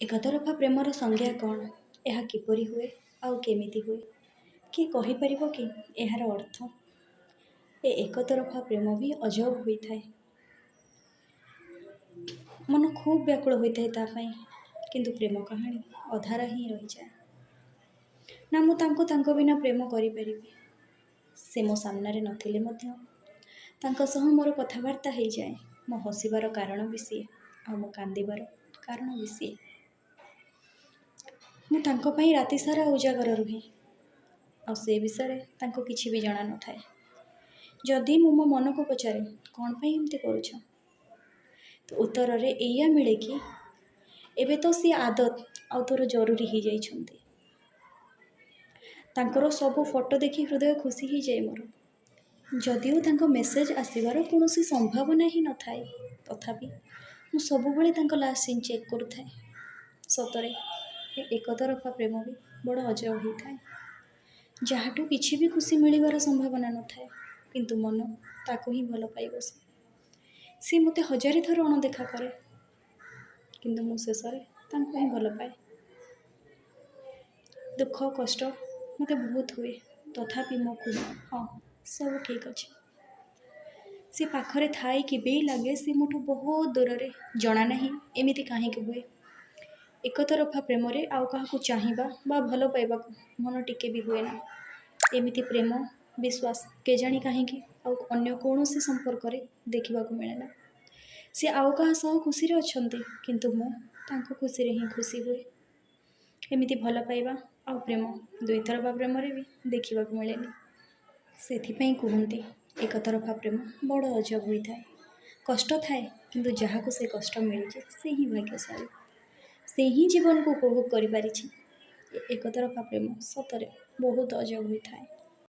ଏକତରଫା ପ୍ରେମର ସଂଜ୍ଞା କ'ଣ? ଏହା କିପରି ହୁଏ ଆଉ କେମିତି ହୁଏ? କିଏ କହିପାରିବ କି ଏହାର ଅର୍ଥ? ଏ ଏକତରଫା ପ୍ରେମ ବି ଅଜବ ହୋଇଥାଏ। ମନ ଖୁବ୍ ବ୍ୟାକୁଳ ହୋଇଥାଏ ତା ପାଇଁ, କିନ୍ତୁ ପ୍ରେମ କାହାଣୀ ଅଧାରା ହିଁ ରହିଯାଏ। ନା ମୁଁ ତାଙ୍କୁ ତାଙ୍କ ବିନା ପ୍ରେମ କରିପାରିବି। ସେ ମୋ ସାମ୍ନାରେ ନଥିଲେ ମଧ୍ୟ ତାଙ୍କ ସହ ମୋର କଥାବାର୍ତ୍ତା ହେଇଯାଏ। ମୋ ହସିବାର କାରଣ ବି ସିଏ, ଆଉ ମୋ କାନ୍ଦିବାର କାରଣ ବି ସିଏ। ମୁଁ ତାଙ୍କ ପାଇଁ ରାତିସାରା ଉଜାଗର ରୁହେ, ଆଉ ସେ ବିଷୟରେ ତାଙ୍କୁ କିଛି ବି ଜଣା ନଥାଏ। ଯଦି ମୁଁ ମୋ ମନକୁ ପଚାରେ, କ'ଣ ପାଇଁ ଏମିତି କରୁଛ, ତ ଉତ୍ତରରେ ଏଇଆ ମିଳେ କି ଏବେ ତ ସିଏ ଆଦତ ଆଉ ତୋର ଜରୁରୀ ହେଇଯାଇଛନ୍ତି। ତାଙ୍କର ସବୁ ଫଟୋ ଦେଖି ହୃଦୟ ଖୁସି ହେଇଯାଏ ମୋର। ଯଦିଓ ତାଙ୍କ ମେସେଜ୍ ଆସିବାର କୌଣସି ସମ୍ଭାବନା ହିଁ ନଥାଏ, ତଥାପି ମୁଁ ସବୁବେଳେ ତାଙ୍କ ଲାଷ୍ଟ ସିନ୍ ଚେକ୍ କରୁଥାଏ। ସତରେ ଏ ଏକତରଫା ପ୍ରେମ ବି ବଡ଼ ଅଜବ ହେଇଥାଏ, ଯାହାଠୁ କିଛି ବି ଖୁସି ମିଳିବାର ସମ୍ଭାବନା ନଥାଏ, କିନ୍ତୁ ମନ ତାକୁ ହିଁ ଭଲ ପାଇ ବସେ। ସିଏ ମୋତେ ହଜାରେ ଥର ଅଣଦେଖା କରେ, କିନ୍ତୁ ମୁଁ ଶେଷରେ ତାଙ୍କୁ ହିଁ ଭଲ ପାଏ। ଦୁଃଖ କଷ୍ଟ ମୋତେ ବହୁତ ହୁଏ, ତଥାପି ମୁଁ କୁହେ ହଁ, ସବୁ ଠିକ୍ ଅଛି। ସେ ପାଖରେ ଥାଇକି ବି ଲାଗେ ସେ ମୋଠୁ ବହୁତ ଦୂରରେ। ଜଣା ନାହିଁ ଏମିତି କାହିଁକି ହୁଏ। ଏକତରଫା ପ୍ରେମରେ ଆଉ କାହାକୁ ଚାହିଁବା ବା ଭଲ ପାଇବାକୁ ମନ ଟିକେ ବି ହୁଏ ନା। ଏମିତି ପ୍ରେମ ବିଶ୍ୱାସ କେଜାଣି କାହିଁକି ଆଉ ଅନ୍ୟ କୌଣସି ସମ୍ପର୍କରେ ଦେଖିବାକୁ ମିଳେ ନା। ସେ ଆଉ କାହା ସହ ଖୁସିରେ ଅଛନ୍ତି, କିନ୍ତୁ ମୁଁ ତାଙ୍କ ଖୁସିରେ ହିଁ ଖୁସି ହୁଏ। ଏମିତି ଭଲ ପାଇବା ଆଉ ପ୍ରେମ ଦୁଇତରଫା ପ୍ରେମରେ ବି ଦେଖିବାକୁ ମିଳେନି। ସେଥିପାଇଁ କୁହନ୍ତି ଏକତରଫା ପ୍ରେମ ବଡ଼ ଅଜବ ହୋଇଥାଏ। କଷ୍ଟ ଥାଏ, କିନ୍ତୁ ଯାହାକୁ ସେ କଷ୍ଟ ମିଳିଛି ସେ ହିଁ ଭାଗ୍ୟଶାଳୀ, ସେ ହିଁ ଜୀବନକୁ ଉପଭୋଗ କରିପାରିଛି। ଏକତରଫା ପ୍ରେମ ସତରେ ବହୁତ ଅଜବ ହୋଇଥାଏ।